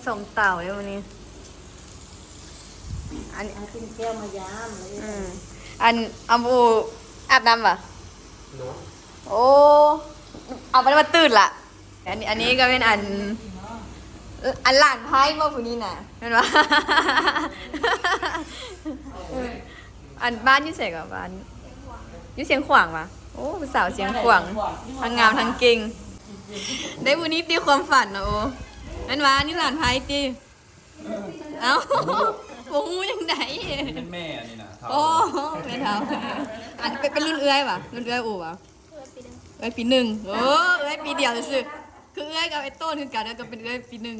ສອງເຕົາເດ້ມື້ນີ້. ອັນ ເອົາກິນແກ້ວມາຍາມເລີຍ. ອືມ ອັນ ອຳອູອາບນ້ຳຫວາ? ເນາະ. ໂອ້ ເອົາໄປມາຕື່ນລະ. ອັນນີ້ ອັນນີ້ກໍແມ່ນອັນ ອັນຫຼານໄພ້ບໍ່ຜູ້ນີ້ນະ ແມ່ນບໍ່? ອັນບ້ານຢູ່ໃສກໍ? ບ້ານຢູ່ຊຽງຂວາງຫວາ? ໂອ້ ຜູ້ສາວຊຽງຂວາງ ທັງງາມທັງເກັ່ງ. ໄດ້ຜູ້ນີ້ຕິຄວາມຝັນນະ. ໂອ້ ແມ່ນຫວາ? ອັນນີ້ຫຼານໃຜຕິ? ເອົ້າ ບໍ່ຮູ້ຈັ່ງໃດ? ແມ່ນແມ່ອັນນີ້ນະ. ໂອ້ ແມ່ເຖົ້າ. ອັນເປັນ ເປັນລຸ້ນເອື້ອຍຫວາ? ລຸ້ນເອື້ອຍໂອຫວາ? ເອື້ອຍປີໜຶ່ງ. ໂອ້ ເອື້ອຍປີດຽວຊື່ໆ. ຄືເອື້ອຍກັບໄອ້ໂຕ້ນຄືກັນ ແລ້ວກໍເປັນເອື້ອຍປີໜຶ່ງ.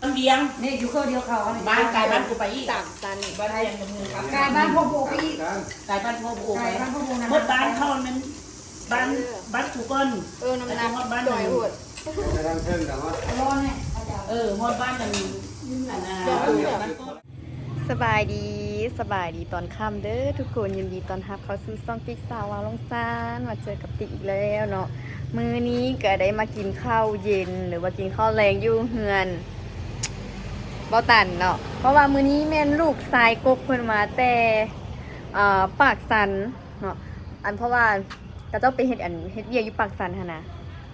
ບ້ານວຽງ ນີ້ຢູ່ເຂົາດຽວເຂົາ ບ້ານກາຍບ້ານກູໄປອີກ ສາມຊັ້ນ ບ້ານວຽງກັບເມືອງ ກາຍບ້ານພໍ່ໂບໄປອີກ ກາຍບ້ານພໍ່ໂບ ກາຍບ້ານພໍ່ໂບນະ ໝົດບ້ານເຂົາແມ່ນ ບ້ານ ເອີ ບ້ານກູກ່ອນ. ເອີ ນ້ຳໜັກ ແລ້ວກໍຮອດບ້ານ ດອຍໂຫດ ໄປທາງເທິງກໍຮອດ ເອີ ຮອດບ້ານນັ້ນ ອັນນ່າ ດອຍໂຫດ. ສະບາຍດີ ສະບາຍດີຕອນຄ່ຳເດີທຸກຄົນ ຍິນດີຕ້ອນຮັບເຂົ້າສູ່ຊ່ອງຕິກສາວວາວລົງຊານ ມາເຈີກັບຕິກອີກແລ້ວເນາະ. ມື້ນີ້ກໍໄດ້ມາກິນເຂົ້າເຢັນ ຫຼືວ່າກິນເຂົ້າແລງຢູ່ເຮືອນເບົາຕັນເນາະ ເພາະວ່າມື້ນີ້ແມ່ນລູກຊາຍກົກເພິ່ນມາແຕ່ ເອີ ປາກຊັນເນາະ ອັນ ເພາະວ່າ ເຂົາເຈົ້າໄປເຮັດ ອັນ ເຮັດວຽກຢູ່ປາກຊັນຫັ້ນນະ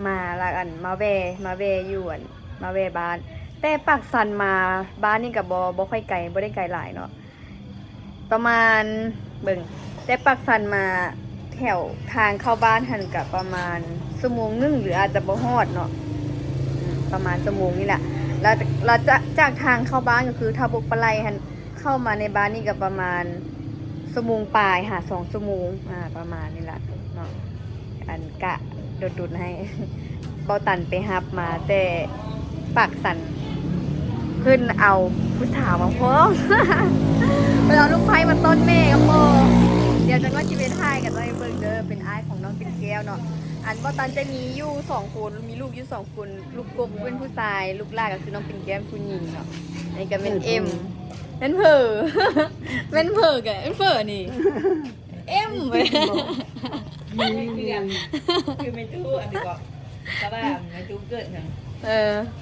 ມາ ແລ້ວ ອັນ ມາແວ່ ມາແວ່ຢູ່ ອັນ ມາແວ່ບ້ານ. ແຕ່ປາກຊັນມາບ້ານນີ້ກໍບໍ່ ບໍ່ຄ່ອຍໄກ ບໍ່ໄດ້ໄກຫຼາຍເນາະ ປະມານ ເບິ່ງ ແຕ່ປາກຊັນມາແຖວທາງເຂົ້າບ້ານຫັ້ນກໍປະມານຊົ່ວໂມງໜຶ່ງ ຫຼືອາດຈະບໍ່ຮອດເນາະ ອືມ ປະມານຊົ່ວໂມງນີ້ແຫຼະ. ແລ້ວ ແລ້ວຈາກ ຈາກທາງເຂົ້າບ້ານກໍຄືທ່າບົກປາໄຫຼຫັ້ນ ເຂົ້າມາໃນບ້ານນີ້ກໍປະມານຊົ່ວໂມງປາຍຫາສອງຊົ່ວໂມງ ອາ ປະມານນີ້ລະເນາະ. ອັນກະດົດໆໃຫ້ ເບົາຕັນໄປຮັບມາແຕ່ປາກຊັນ ເພິ່ນເອົາຜູ້ສາວມາພ້ອມ ເພິ່ນເອົາລູກໃພ້ມາຕ້ອນແມ່ກັບພໍ່. ດຽວຈັກໜ້ອຍຊິໄປຖ່າຍກັນໃຫ້ເບິ່ງເດີ ເປັນອ້າຍຂອງນ້ອງປິ່ນແກ້ວເນາະ. ອັນເບົາຕັນຈະມີຢູ່ສອງຄົນ ມີລູກຢູ່ສອງຄົນ ລູກກົກເປັນຜູ້ຊາຍ ລູກຫຼ້າກໍຄືນ້ອງປິ່ນແກ້ວເປັນຜູ້ຍິງເນາະ. ອັນນີ້ກໍແມ່ນເອັມ ແມ່ນເຜີ ແມ່ນເຜີກະ ແມ່ນເຜີນີ້ ເອັມ ແມ່ນເພື່ອນ ຄືແມ່ຕູ້ອັນນີ້ກໍ ແຕ່ວ່າແມ່ຕູ້ເກີດຫຍັງ ເອີ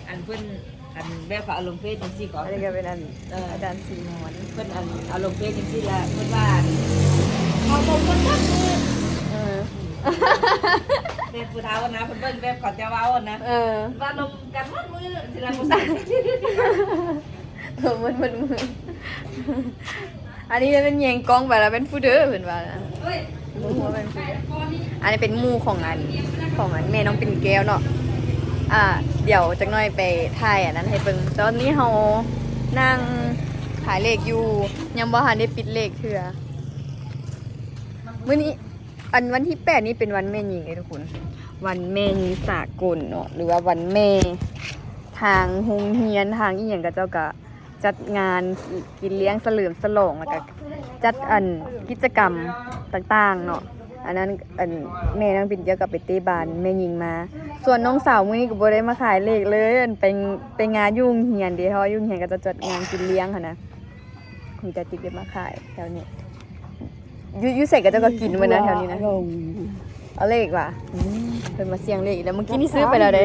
ອັນເພິ່ນ ອັນແບບເຂົາເອົາລົງເຟສຈັ່ງຊີ້ກໍ ອັນນີ້ກໍເປັນອັນ ເອີ ອາຈານສີມອນ ເພິ່ນອັນເອົາລົງເຟສຈັ່ງຊີ້ລະ ເພິ່ນວ່າເຂົາບໍ່ຄົນທັກມື ເອີ ແບບຜູ້ເຖົ້ານະ ເພິ່ນເບິ່ງແບບເຂົາເຈົ້າເວົ້ານະ ເອີ ວ່າລົມກັນໝົດມື້ ຊິລະບໍ່ໃສ່ ເອີ ໝົດ ໝົດມື້. ອັນນີ້ແມ່ນແຍງກ້ອງໄປແລ້ວ ແມ່ນຜູ້ເດີເພິ່ນວ່ານະ ເອີຍ ບໍ່ຮູ້ວ່າແມ່ນຜູ້ເດີ. ອັນນີ້ເປັນໝູ່ຂອງອັນ ຂອງອັນແມ່ນ້ອງປິ່ນແກ້ວເນາະ. ອ່າ ດຽວຈັກໜ້ອຍໄປຖ່າຍອັນນັ້ນໃຫ້ເບິ່ງ. ຕອນນີ້ເຮົານັ່ງຂາຍເລກຢູ່ ຍັງບໍ່ທັນໄດ້ປິດເລກເທື່ອ. ມື້ນີ້ ອັນວັນທີແປດນີ້ເປັນວັນແມ່ຍິງເດ້ທຸກຄົນ ວັນແມ່ຍິງສາກົນເນາະ ຫຼືວ່າວັນແມ່. ທາງໂຮງຮຽນ ທາງອີ່ຫຍັງ ເຂົາເຈົ້າກະຈັດງານກິນລ້ຽງສະເຫຼີມສະຫຼອງ ແລ້ວກະຈັດ ອັນ ກິດຈະກຳຕ່າງໆເນາະ. ອັນນັ້ນ ອັນ ແມ່ນາງປິ່ນແກ້ວກໍໄປເຕະບານແມ່ຍິງມາ. ສ່ວນນ້ອງສາວມື້ນີ້ກໍບໍ່ໄດ້ມາຂາຍເລກເລີຍ ໄປ ໄປງານຢູ່ໂຮງຮຽນເດ້ ເພາະວ່າຢູ່ໂຮງຮຽນເຂົາເຈົ້າຈັດງານກິນລ້ຽງຫັ້ນນະ. ມີແຕ່ຕິກໄດ້ມາຂາຍແຖວນີ້. ຢູ່ ຢູ່ໃສເຂົາເຈົ້າກໍກິນໝົດນະແຖວນີ້ນະ. ເອົາເລກຫວາ? ອືມ ເພິ່ນມາສ່ຽງເລກອີກແລ້ວ. ມື້ກີ້ນີ້ຊື້ໄປແລ້ວເດ້.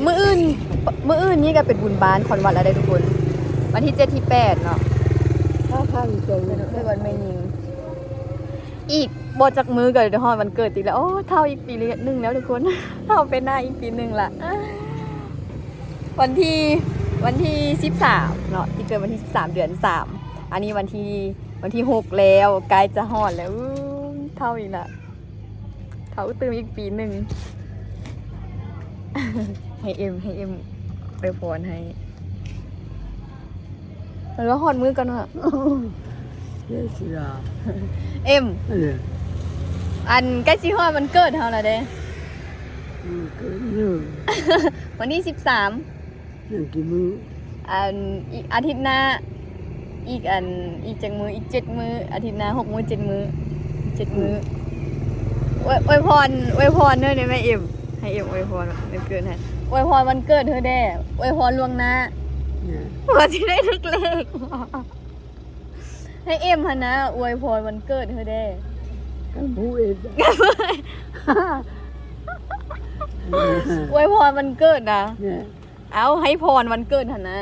ມື້ອື່ນ ມື້ອື່ນນີ້ກໍເປັນບຸນບ້ານຄອນວັດແລ້ວເດ້ທຸກຄົນ. ວັນທີເຈັດ ທີແປດເນາະ. ເປັນວັນແມ່ຍິງ. ອີກບໍ່ຈັກມື້ກໍໄດ້ຮອດວັນເກີດຕິກແລ້ວ. ໂອ້ ເຖົ້າອີກປີໜຶ່ງແລ້ວທຸກຄົນ. ເຖົ້າໄປໜ້າອີກປີໜຶ່ງລະ. ວັນທີ ວັນທີສິບສາມເນາະ ທີ່ເກີດວັນທີສິບສາມ ເດືອນສາມ. ອັນນີ້ວັນທີ ວັນທີຫົກແລ້ວ ໃກ້ຈະຮອດແລ້ວ. ອື ເຖົ້າອີກລະ ເຖົ້າຕື່ມອີກປີໜຶ່ງ. ໃຫ້ເອັມ ໃຫ້ເອັມອວຍພອນໃຫ້. ເອີ ຮອດມື້ກ່ອນວ່າ ເອີ ເອັມ ເອີ ອັນໃກ້ຊິຮອດວັນເກີດເຮົາແລ້ວເດ້. ວັນເກີດ ວັນທີສິບສາມ ຍັງກີ່ມື້? ອັນ ອີກອາທິດໜ້າ ອີກອັນ ອີກຈັກມື້? ອີກເຈັດມື້. ອາທິດໜ້າ ຫົກມື້ ເຈັດມື້ ເຈັດມື້. ອວຍ ອວຍພອນ ອວຍພອນເດີ ແມ່ເອັມ ໃຫ້ເອັມອວຍພອນວັນເກີດໃຫ້. ອວຍພອນວັນເກີດເຮົາແດ່ ອວຍພອນລ່ວງໜ້າ ວ່າຊິໄດ້ຖືກເລກ. ໃຫ້ເອັມຫັ້ນນະ ອວຍພອນວັນເກີດເຮົາແດ່. ກັນຜູ້ເອັມ ອວຍພອນວັນເກີດນະ. ເອົາ ໃຫ້ພອນວັນເກີດຫັ້ນນະ.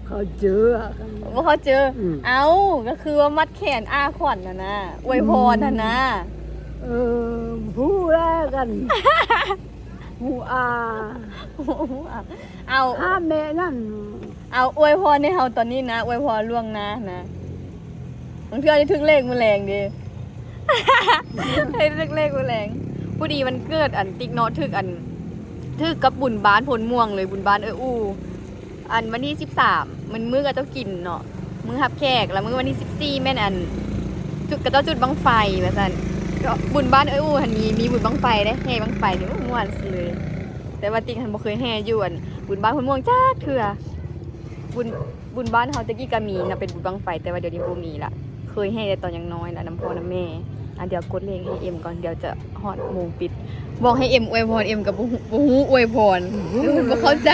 ເຂົາເຈີກັນ ບໍ່ເຂົ້າເຈີ. ອືມ ເອົາ ກໍຄືວ່າມັດແຂນອ້າຂວັນຫັ້ນນະ ອວຍພອນຫັ້ນນະ. ເອີ ຮູ້ແລ້ວກັນ ຮູ້ອາ ເອົາ ອາແມ່ນັ້ນ. ເອົາ ອວຍພອນໃຫ້ເຮົາຕອນນີ້ນະ ອວຍພອນລ່ວງໜ້ານະ. ບາງເທື່ອໄດ້ຖືກເລກມື້ແລງເດ້ ໄດ້ຖືກເລກມື້ແລງ. ພໍດີວັນເກີດອັນຕິກເນາະ ຖືກອັນ ຖືກກັບບຸນບ້ານໂພນມ່ວງເລີຍ ບຸນບ້ານເອື້ອອູ່. ອັນວັນທີສິບສາມ ມັນມື້ເຂົາເຈົ້າກິນເນາະ ມື້ຮັບແຂກ ແລ້ວມື້ວັນທີສິບສີ່ ແມ່ນອັນ ຈຸດ ເຂົາເຈົ້າຈຸດບັ້ງໄຟວ່າຊັ້ນ. ກໍບຸນບ້ານເອື້ອອູ່ຫັ້ນມີ ມີບຸນບັ້ງໄຟເດ້ ແຫ່ບັ້ງໄຟນີ້ ໂອ້ ມ່ວນສຸດເລີຍ. ແຕ່ວ່າຕິກຫັ້ນບໍ່ເຄີຍແຫ່ຢູ່ອັນບຸນບ້ານໂພນມ່ວງຈັກເທື່ອ. ບຸນ ບຸນບ້ານເຮົາແຕ່ກີ້ກໍມີນະ ເປັນບຸນບັ້ງໄຟ ແຕ່ວ່າດຽວນີ້ບໍ່ມີລະ. ເຄີຍແຫ່ແຕ່ຕອນຍັງນ້ອຍລະ ນຳພໍ່ນຳແມ່. ອ່ະ ດຽວກົດເລກໃຫ້ເອັມກ່ອນ ດຽວຈະຮອດໂມງປິດ. ບອກໃຫ້ເອັມອວຍພອນ ເອັມກໍບໍ່ຮູ້ ບໍ່ຮູ້ອວຍພອນ ບໍ່ເຂົ້າໃຈ.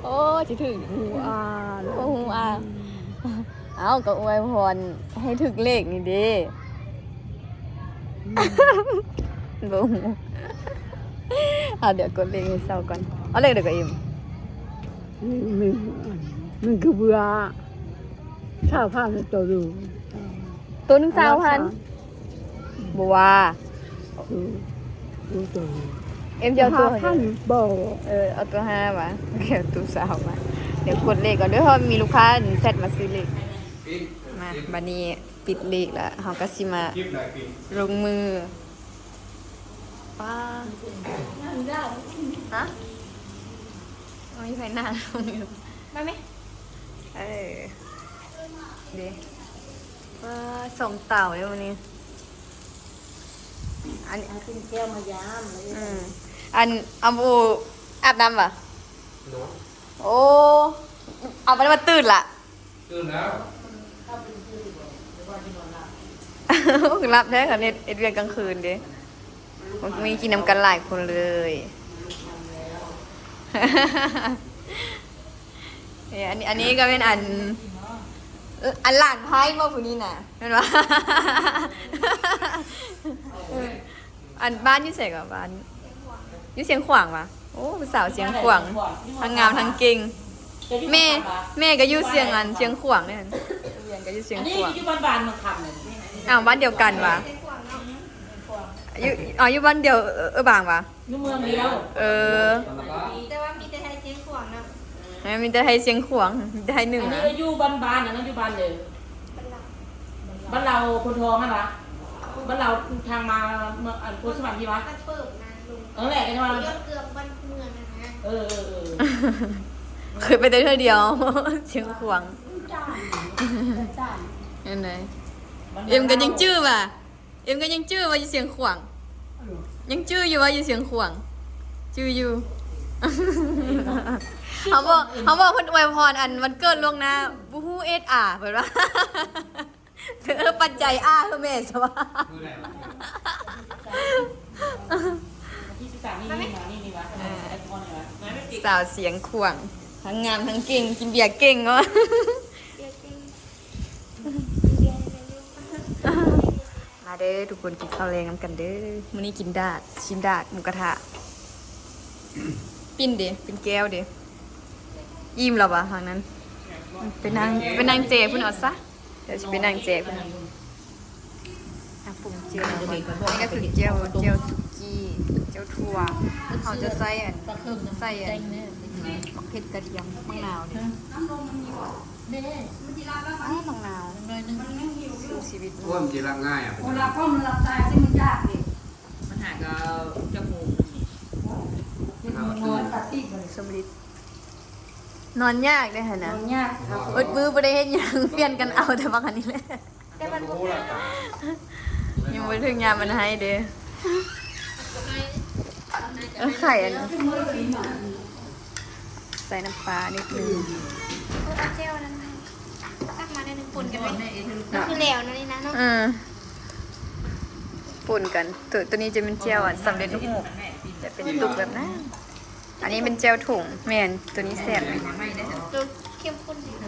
ໂອ້ ຊິຖືກ ຮູ້ອ່ານ ບໍ່ຮູ້ອ່ານ. ເອົ້າ ກໍອວຍພອນໃຫ້ຖືກເລກນີ້ເດ້. ບໍ່ຮູ້ ເອົາ ດຽວກົດເລກໃຫ້ເຊົາກ່ອນ. ເອົາເລກໃດກໍອີມ? ມັນຄືເບືອ ຊາວພັນໂຕ ໂຕໜຶ່ງຊາວພັນ. ບໍ່ວ່າ ເອັມຈະເອົາໂຕຫ້າພັນບໍ່? ເອີ ເອົາໂຕຫ້າຫວາ? ໂອເຄ ເອົາໂຕຊາວມາ. ດຽວກົດເລກກ່ອນເດີ ເພາະມີລູກຄ້າແຊັດມາຊື້ເລກ. ມາ ບາດນີ້ປິດເລກແລ້ວ ເຮົາກໍຊິມາລົງມື. ປ້າ ຮະ? ໂອ້ຍ ໃຜໜ້າລົງຢູ່ ມາແມ. ເອີ ເດ້ ເອີ ສອງເຕົາເດ້ມື້ນີ້. ອັນ ເອົາກິນແກ້ວມາຢາມເລີຍ. ອືມ ອັນ ອຳອູ ອາບນ້ຳຫວາ? ໂອ້ ເອົາໄປແລ້ວ ຕື່ນລະ ຕື່ນແລ້ວ. ຫຼັບແທ້ ຄັນເຮັດ ເຮັດວຽກກາງຄືນເດ້. ມັນມີກິນນຳກັນຫຼາຍຄົນເລີຍ. ເອີ ອັນນີ້ ອັນນີ້ກໍແມ່ນອັນ ເອີ ອັນຫຼານໃພ້ບໍ່ຜູ້ນີ້ນະ ແມ່ນບໍ່? ເອີ ອັນບ້ານຢູ່ໃສກໍ? ບ້ານຢູ່ຊຽງຂວາງຫວາ? ໂອ້ ຜູ້ສາວຊຽງຂວາງ ທັງງາມທັງເກັ່ງ. ແມ່ ແມ່ກໍຢູ່ຊຽງ ອັນ ຊຽງຂວາງເດ້ ລຽນກໍຢູ່ຊຽງຂວາງ. ອັນນີ້ຢູ່ບ້ານ ບ້ານເມືອງຄຳ. ອ້າວ ບ້ານດຽວກັນຫວາ? ຢູ່ ອໍ ຢູ່ບ້ານດຽວ ເອີ ເອີບາງຫວາ? ຢູ່ເມືອງດຽວ. ເອີ ແຕ່ວ່າມີແຕ່ໄທຊຽງຂວາງເນາະ. ແມ່ນ ມີແຕ່ໄທຊຽງຂວາງ ມີແຕ່ໄທເໜືອ. ອັນນີ້ຢູ່ບ້ານ ບ້ານ ອັນນັ້ນຢູ່ບ້ານເດີ ບ້ານລາວໂພນທອງຫັ້ນຫວາ? ບ້ານລາວທາງມາເມືອງ ອັນ ໂພນສະຫວັນພີ້ຫວາ? ເອີ ແຫຼະ ກໍຍັງວ່າ ເອີ ເອີ ເອີ ເຄີຍໄປແຕ່ເທື່ອດຽວ ຊຽງຂວາງ. ອັນໃດ ເອັມກໍຍັງຈື່ວ່າ ເອັມກໍຍັງຈື່ວ່າຢູ່ຊຽງຂວາງ. ຍັງຈື່ຢູ່ວ່າຢູ່ຊຽງຂວາງ ຈື່ຢູ່. ເຮົາບອກ ເຮົາບອກເພິ່ນອວຍພອນ ອັນ ວັນເກີດລ່ວງໜ້າ ບໍ່ຮູ້ເອດອາ ເພິ່ນວ່າ ເອີ ປັດໄຈອາ ຄືແມ່ຊະວ່າ. ມື້ໃດວະ? ວັນທີສິບສາມນີ້ ນີ້ມາ ນີ້ ນີ້ວະ ເອີ ໄອ້ກ່ອນນີ້ວະ ສາວຊຽງຂວາງ ທັງງາມທັງເກັ່ງ ກິນເບຍເກັ່ງເນາະ. ມາເດີທຸກຄົນ ກິນເຂົ້າແລງນຳກັນເດີ. ມື້ນີ້ກິນດາດ ຊີ້ນດາດ ໝູກະທະ ປີ້ນເດ ເປັນແກ້ວເດ. ອີ່ມແລ້ວຫວາ? ທາງນັ້ນ ໄປນັ່ງ ໄປນັ່ງແຈພຸ້ນເອົາຊະ. ດຽວຊິໄປນັ່ງແຈພຸ້ນ. ອ່ະ ປຸງແຈ່ວກ່ອນ. ອັນນີ້ກໍຄືແຈ່ວ ແຈ່ວສຸກີ້ ແຈ່ວຖົ່ວ. ເຮົາຈະໃສ່ອັນ ໃສ່ອັນ ໝາກເຜັດກະທຽມ ໝາກນາວນີ້. ອ້າ ໝາກນາວ ໜ້ອຍໜຶ່ງ ສູ້ຊີວິດ. ໂອ້ຍ ມັນຊິລາບງ່າຍອະ. ໂອ້ ລາບຄອມ ລາບຊາຍຊິມັນຍາກເດ. ມັນຫາກໍຈັກໂມງນີ້ ເຈັດໂມງນອນ ສຳລິດ. ນອນຍາກເດ້ຫັ້ນນະ ນອນຍາກ. ເບິດມື້ບໍ່ໄດ້ເຮັດຫຍັງ ປ່ຽນກັນເອົາແຕ່ບັກອັນນີ້ແຫຼະ. ແຕ່ມັນບໍ່ ຍັງບໍ່ເຖິງຍາມມັນໄຫ້ເດ້. ເອີ ໄຂ່ອັນ ໃສ່ນ້ຳປານິດໜຶ່ງ. ເອີ ເອົາແຈ່ວອັນນັ້ນ ຕັກມາໜ້ອຍໜຶ່ງ ປົນກັນໄວ້ ມັນຄືແລ້ວນັ້ນນີ້ນະເນາະ. ເອີ ປົນກັນ. ໂຕ ໂຕນີ້ຈະເປັນແຈ່ວອັນສຳເລັດຮູບ ຈະເປັນຕຸກແບບນັ້ນ. ອັນນີ້ເປັນແຈ່ວຖົງ. ແມ່ນ ໂຕນີ້ແຊບ. ໂຕເຂັ້ມຂຸ້ນດີ. ແນ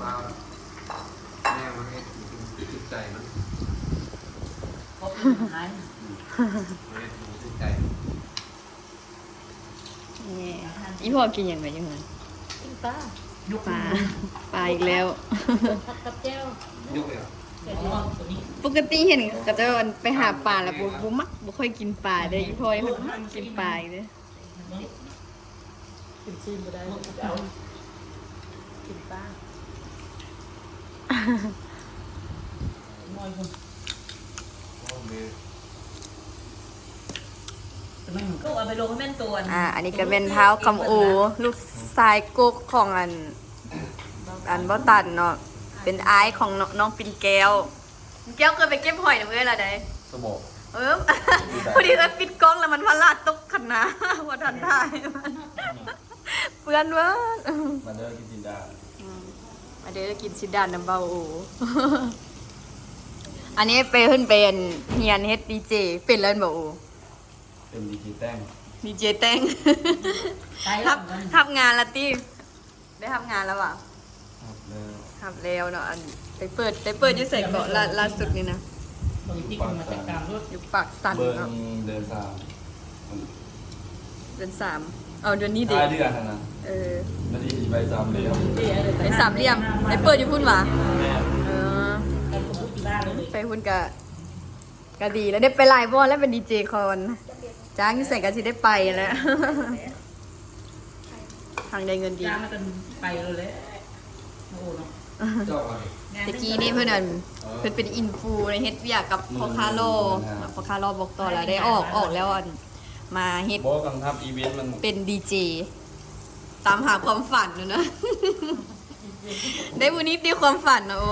ວມັນເຮັດຖືກໃຈມັນ ມັນເຮັດຖືກໃຈ. ໂອ້ ແຊບ. ອີ່ພໍ່ກິນຫຍັງໄວ້ຢູ່ຫັ້ນ? ກິນປາ ປາ ປາອີກແລ້ວ. ຜັດກັບແຈ່ວ ຍົກເລີຍ. ປົກກະຕິເຫັນເຂົາເຈົ້າໄປຫາປາແລ້ວ ບໍ່ ບໍ່ມັກ ບໍ່ຄ່ອຍກິນປາເດ້. ອີ່ພໍ່ນີ້ເພິ່ນມັກກິນປາເດ້. ກິນຊີ້ນບໍ່ໄດ້ ກິນປາ. ນ້ອຍພຸ້ນ ກໍເອົາໄປລົງໃຫ້ແມ່ນໂຕ. ອ່າ ອັນນີ້ກໍແມ່ນທ້າວຄຳໂອ ລູກຊາຍກົກຂອງອັນ ອັນບໍ່ຕັນເນາະ ເປັນອ້າຍຂອງນ້ອງ ນ້ອງປິ່ນແກ້ວ. ແກ້ວເຄີຍໄປເກັບຫອຍນຳເອື້ອຍລະໃດ໋? ສະບອກ ເອີ ພໍດີເອື້ອຍປິດກ້ອງແລ້ວມັນພະລາດຕົກຄັນນາ ບໍ່ທັນຖ່າຍ ເປື້ອນເວີດ. ມາເດີກິນຊີ້ນດານ ອືມ ມາເດີກິນຊີ້ນດານນຳບ່າວໂອ. ອັນນີ້ໄປ ເພິ່ນໄປຮຽນເຮັດດີເຈ ເປັນແລ້ວແມ່ນບໍ່ໂອ? ເປັນດີເຈແຕ່ງ ດີເຈແຕ່ງ. ຮັບ ຮັບງານລະຕິ? ໄດ້ຮັບງານແລ້ວຫວາ? ຮັບແລ້ວ ຮັບແລ້ວເນາະ. ອັນໄປເປີດ ໄປເປີດຢູ່ໃສເກາະ ລ່າ ລ່າສຸດນີ້ນະ? ຢູ່ປາກຊັນເນາະ. ເດືອນສາມ ເດືອນສາມ ເອົາເດືອນນີ້ເດ ທ້າຍເດືອນຫັ້ນນະ. ເອີ ມັນຊິໄປສາມຫຼ່ຽມ ໄປສາມຫຼ່ຽມ ໄປເປີດຢູ່ພຸ້ນຫວາ? ແມ່ນ ເອີ ໄປພຸ້ນກະ ກະດີແລ້ວ ໄດ້ໄປຫຼາຍບ່ອນແລ້ວ ເປັນດີເຈຄອນ ຈ້າງຢູ່ໃສກະຊິໄດ້ໄປແລ້ວ ທາງໄດ້ເງິນດີ ຈ້າງແລ້ວກໍໄປແລ້ວແຫຼະ. ໂອ້ເນາະ ແຕ່ກີ້ນີ້ເພິ່ນ ອັນ ເອີ ເພິ່ນເປັນອິນຟູ ເຮັດວຽກກັບພໍ່ຄ້າຫຼໍ່ ພໍ່ຄ້າຫຼໍ່ບອກຕໍ່ແລ້ວ ໄດ້ອອກ ອອກແລ້ວ ອັນ ມາເຮັດ ບໍ່ ກອງທັບອີເວັນມັນ ເປັນດີເຈ ຕາມຫາຄວາມຝັນຫັ້ນນະ. ໄດ້ຜູ້ນີ້ຕິຄວາມຝັນນະ ໂອ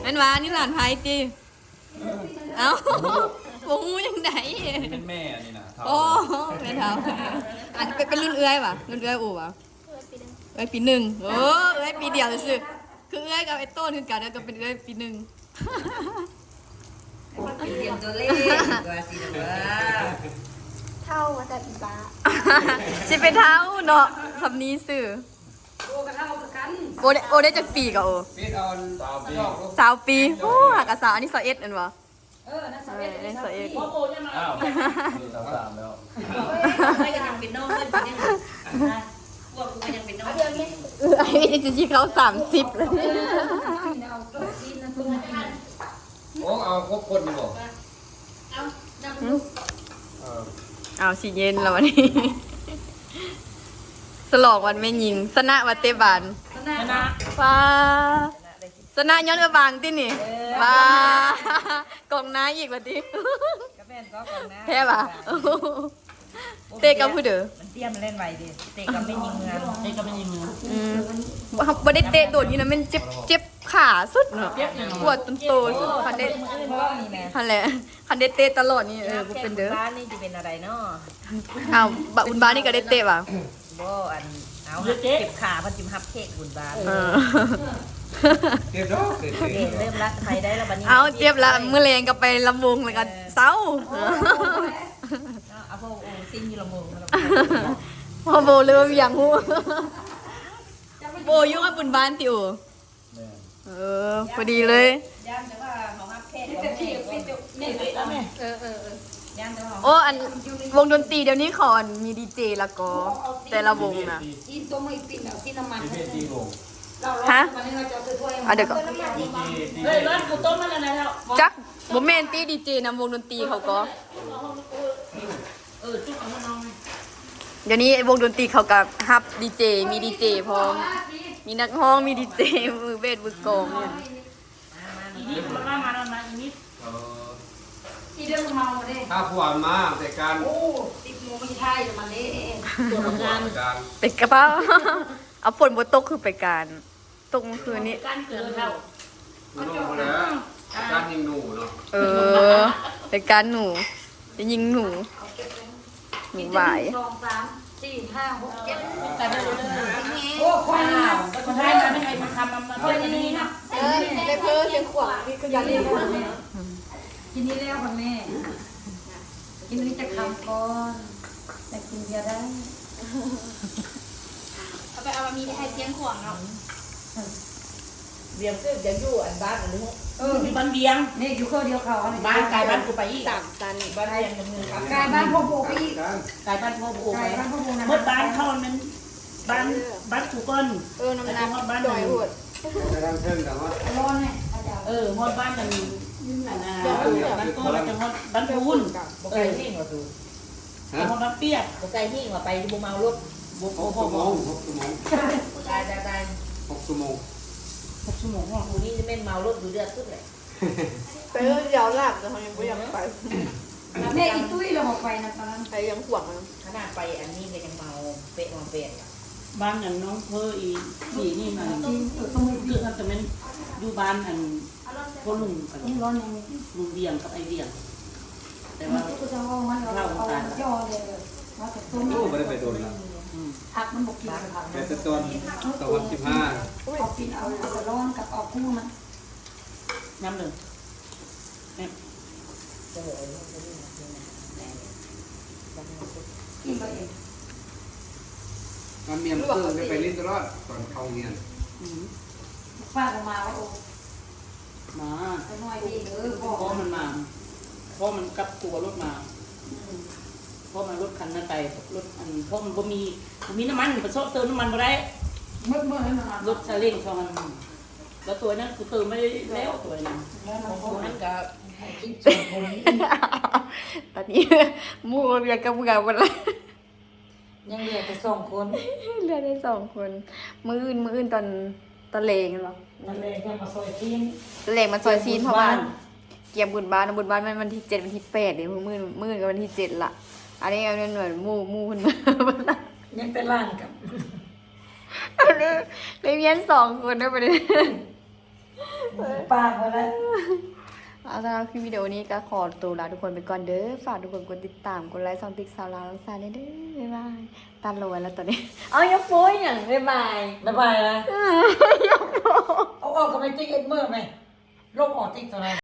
ແມ່ນຫວາ? ອັນນີ້ຫຼານໃຜຕິ? ເອົ້າ ບໍ່ຮູ້ ບໍ່ຮູ້ຈັ່ງໃດ? ນີ້ແມ່ນແມ່ອັນນີ້ນະ ເຖົ້າ ໂອ້ ແມ່ເຖົ້າ. ອັນເປັນ ເປັນລຸ້ນເອື້ອຍຫວາ? ລຸ້ນເອື້ອຍໂອຫວາ? ເອື້ອຍປີໜຶ່ງ ເອື້ອຍປີໜຶ່ງ. ໂອ້ ເອື້ອຍປີດຽວຊື່ໆ ຄືເອື້ອຍກັບໄອ້ໂຕ້ນຄືກັນ ແລ້ວກໍເປັນເອື້ອຍປີໜຶ່ງ. ໄປຮຽນຕົວເລກວ່າຊິເດີ ເຖົ້າວ່າຊັ້ນອີ່ປ້າ ຊິເປັນເຖົ້າເນາະ ສ່ຳນີ້ຊື່. ໂອກໍເຖົ້າຄືກັນ. ໂອໄດ້ ໂອໄດ້ຈັກປີກະໂອ? ເປັນອັນ ຊາວປີ ຊາວປີ. ໂອ້ ຫາກະຊາວ ອັນນີ້ຊາວເອັດແມ່ນບໍ່? ເອີ ນັ້ນຊາວເອັດ ອັນນີ້ຊາວເອັດ. ອ້າວ ຊາວສາມແລ້ວ. ຂ້ອຍກໍຍັງເປັນນ້ອງເພິ່ນຢູ່ເດ້ ພວກກູກໍຍັງເປັນນ້ອງ. ເອື້ອຍນີ້ຈະຊິເຂົ້າສາມສິບແລ້ວ. ໂອ້ ເອົາຄົບຄົນຢູ່ບໍ່? ເອົາ ເອົາ ຊິເຢັນແລ້ວບັດນີ້. ສະຫຼອງວັນແມ່ຍິງ ຊະນະວ່າເຕະບານ ຊະນະ ຊະນະ ວ້າ ຊະນະຍ້ອນເອື້ອຍບາງຕິນີ້? ເອີ ວ້າ ກອງໜ້າອີກວ່າຕິ? ກໍແມ່ນກໍກອງໜ້າ ແທ້ຫວາ? ເຕະກັບຜູ້ເດີ? ມັນຕຽມແລ່ນໄວເດ ເຕະກັບແມ່ຍິງເມືອງ ເຕະກັບແມ່ຍິງເມືອງ. ອືມ ບໍ່ ບໍ່ໄດ້ເຕະໂດນນີ້ນະ ແມ່ນເຈັບ ເຈັບຂາສຸດເນາະ ປວດຈົນໂຕສຸດ. ຄັນໄດ້ ຫັ້ນແຫຼະ ຄັນໄດ້ເຕະຕະຫຼອດນີ້ ເອີ ບໍ່ເປັນເດີ. ບ້ານນີ້ຊິເປັນແນວໃດເນາະ? ອ້າວ ບຸນບ້ານນີ້ກໍໄດ້ເຕະຫວາ? ບໍ່ ອັນ ເອົາ ເຈັບຂາ ເພິ່ນຊິມາຮັບແຂກບຸນບ້ານ. ເອີ ເຈັບດອກ ເຈັບ ເຈັບ ເລີ່ມລັກໄພໄດ້ແລ້ວບັດນີ້. ເອົາ ເຈັບລະ ມື້ແລງກໍໄປລຳວົງ ແລ້ວກໍເຊົາ. ເອີ ເອົາ ພໍ່ໂອຊິງຢູ່ລຳວົງ ພໍ່ໂບເລີ່ມຫຍັງຮູ້ ໂບຢູ່ກັບບຸນບ້ານຕິໂອ? ແມ່ນ ເອີ ພໍດີເລີຍ. ຢ້ານແຕ່ວ່າເຮົາຮັບແຂກ ເອີ ເອີ ເອີ ຢ້ານແຕ່ວ່າ ໂອ້ ອັນ ວົງດົນຕີດຽວນີ້ເຂົາ ອັນ ມີດີເຈລະກໍ ແຕ່ລະວົງນະ. ຮະ? ອ່ະ ດຽວກ່ອນ ເຮີ້ຍ ຮ້ອນເຂົ້າຕົ້ມມາແລ້ວນະ. ຈັກ ບໍ່ແມ່ນຕິ ດີເຈນຳວົງດົນຕີເຂົາກໍ. ເອີ ຈຸກເອົາມານ້ອງ. ດຽວນີ້ວົງດົນຕີເຂົາກໍຮັບດີເຈ ມີດີເຈພ້ອມ ມີນັກຮ້ອງ ມີດີເຈ ມືເບດ ມືກອງ. ອີນິດ ມາ ມາ ມາ ມາ ອີນິດ. ເອີ ອີເດີເມົາເດ້ ຖ້າຜູ້ອາມາແຕ່ການ ໂອ້ ສິບໂມງມີໄທມາເດ້ ເປັນກະເປົາ. ເອົາ ຝົນບໍ່ຕົກຄືໄປການ ຕົກມື້ຄືນນີ້. ການເກີນເຮົາ ມັນລົງມາແລ້ວ ການຍິງໜູເນາະ. ເອີ ເປັນການໜູ ໄປຍິງໜູ ໜູຫວາຍ. ໜຶ່ງ ສອງ ສາມ ສີ່ ຫ້າ ຫົກ ເຈັດ ແປດ. ໂອ້ ຄວາມງາມ ຄົນໄທມາ ໄປໄທມາທຳມາ ເອີ ໄດ້ເພີ່ມເປັນຂວາງ ຄືກັນເລີຍ. ກິນນີ້ແລ້ວກ່ອນແມ່ ກິນອັນນີ້ຈັກຄຳກ່ອນ ແລ້ວກິນເບຍໄດ້. ເອົາໄປເອົາມາມີໄດ້ໃຫ້ພຽງຂວາງເນາະ. ວຽງຊື່ຍັງຢູ່ອັນບ້ານອັນນີ້. ເອີ ຢູ່ບ້ານວຽງ ນີ້ຢູ່ເຂົາດຽວເຂົາ ບ້ານກາຍບ້ານກູໄປອີກ ສາມຊັ້ນ ບ້ານວຽງດຳເນີນ ກາຍບ້ານພໍ່ໂບໄປອີກ ກາຍບ້ານພໍ່ໂບໄປ ໝົດບ້ານເຂົາແມ່ນ ບ້ານ ເອີ ບ້ານຄູກອນ ເອີ ນ້ຳໜັກ ໄປຮອດບ້ານ ດອຍໂຫດ ໄປທາງເທິງກໍຮອດ ຮ້ອນແນ່ ເອີ ຮອດບ້ານນັ້ນ ອັນນັ້ນ ບ້ານກໍຈະຮອດບ້ານພູນ ບໍ່ໄກແຮງວ່າຕູ ຮະ ຮອດບ້ານປຽກ ບໍ່ໄກແຮງວ່າໄປບໍ່ເມົາລົດ ບໍ່ ຫົກຊົ່ວໂມງ ຫົກຊົ່ວໂມງ ຕາຍ ຕາຍ ຕາຍ ຫົກຊົ່ວໂມງ ຫົກຊົ່ວໂມງ ຜູ້ນີ້ແມ່ນເມົາລົດດູເດືອດສຸດແຫຼະ. ໄປເລື່ອງດຽວລາບ ແຕ່ເຮົາຍັງບໍ່ຢາກໄປ ແມ່ອີຕຸ້ຍລະບໍ່ໄປນຳຕອນນັ້ນ ໄປຍັງຂວາງນະ ຂະໜາດໄປອັນນີ້ກໍຍັງເມົາເປະເມົາແປດລະ ບ້ານອັນນ້ອງເພີອີ່ ອີ່ນີ້ມັນ ຄື ເອີ ຕ້ອງມີ ຄືອັນຕະແມ່ນຢູ່ບ້ານອັນພໍ່ລຸງກັນ ລຸງວຽງກັບອ້າຍວຽງ ແຕ່ວ່າເຖົ້າຕາຍລະ ໂອ້ ບໍ່ໄດ້ໄປດົນລະ ອືມ ຜັກມັນບໍ່ກິນ ຜັກ ແຕ່ຕອນສອງພັນສິບຫ້າ ເອົາກິນເອົາສະຫຼອນກັບເອົາກູ້ມາ ນ້ຳເດີ ແຊບ ກິນບໍ່ເອງ ອັນເມຍມື້ຄືນໄດ້ໄປຫຼິ້ນຕະຫຼອດ ຕອນເຂົ້າໂຮງຮຽນ ອືມ ປ້າກໍມາວ່າ ໂອ້ ມາ ກໍນ້ອຍເດ້ ເອີ ພໍ່ມັນມາ ພໍ່ມັນກັບຕົວລົດມາ ອືມ ພໍ່ມາລົດຄັນນັ້ນໄປ ລົດອັນ ພໍ່ມັນບໍ່ມີ ບໍ່ມີນ້ຳມັນ ໄປຊອກເຕີມນ້ຳມັນບໍ່ໄດ້ ໝົດມື້ນັ້ນນະ ລົດຊາເລ້ງຊ່ອງນັ້ນ ແລ້ວຕົວນັ້ນກູເຕີມໄປແລ້ວຕົວນັ້ນ ຂອງກູນັ້ນກະກິນສອງຄົນ ຕອນນີ້ໝູ່ເຫຼືອກະເບື່ອໝົດລະ ຍັງເຫຼືອແຕ່ສອງຄົນ ເຫຼືອແຕ່ສອງຄົນ ມື້ອື່ນ ມື້ອື່ນຕອນ ຕອນແລງແມ່ນບໍ່? ຕອນແລງຈະມາຊອຍຊີ້ນ ຕອນແລງມາຊອຍຊີ້ນ ເພາະວ່າກຽມບຸນບ້ານ ບຸນບ້ານແມ່ນວັນທີເຈັດ ວັນທີແປດເດ້ ມື້ ມື້ອື່ນກໍວັນທີເຈັດລະ ອັນນີ້ແມ່ນໝູ່ ໝູ່ເພິ່ນມາ ຍັງແຕ່ຫຼານກັບ ໄດ້ວຽນສອງຄົນເດີບັດນີ້ ປາກບໍ່ໄດ້ ເອົາ ສຳລັບຄລິບວິດີໂອນີ້ກໍຂໍຕົວລາທຸກຄົນໄປກ່ອນເດີ ຝາກທຸກຄົນກົດຕິດຕາມ ກົດໄລຊ່ອງຕິກສາວລາວນ້ອງຊາແດ່ເດີ ບາຍບາຍ ຕັນລະວັນແລ້ວຕອນນີ້ ເອົາ ຍັງໂຟຍຫຍັງ ບາຍບາຍ ບາຍບາຍລະ ເອີ ຍັງໂຟຍ ເອົາອອກກໍໄປຕິກເອັດເມີແມ ລົບອອກຕິກຕົວນັ້ນ